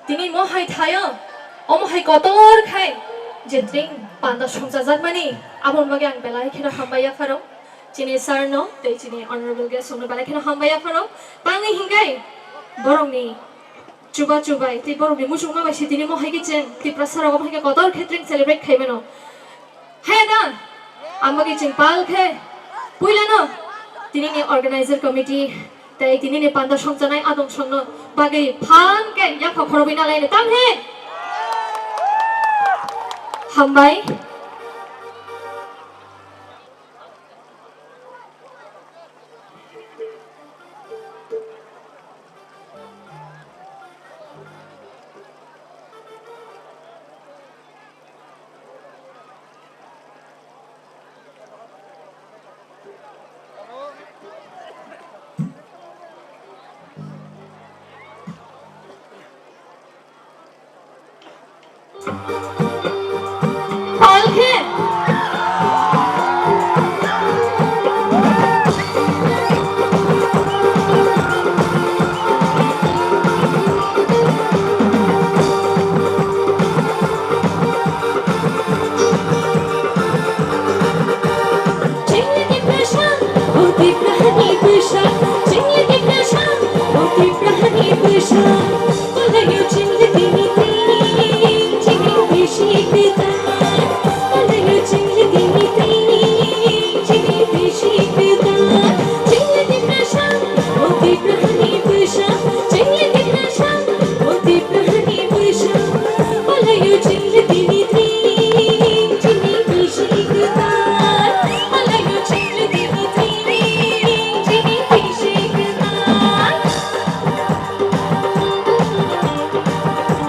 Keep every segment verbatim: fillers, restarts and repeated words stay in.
Tini mohai thaio, omo hai kotor khai je tring panda songchajakmani, aboni bagwi ang belai kheno hambai yapharo. Chini sir no tei chini honorable guest rok no belai kheno hambai yapharo. Tangwi hinkai borokni chuba chubai tei borokni muchungma bai se tini mohai khe cheng Tiprasa rok omo hai khe kotor khe tring celebrate khaimano. Hai da, ang bagwi chwng pal khe puilano tinini organizer committee tei tinini panda songchanai adong songno bagwi phan khe yapha khorobwi nalaino tang he. Hambai. Pal khe.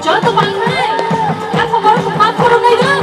Joto pangkrai, yaphangor kwma khoroknwi rw.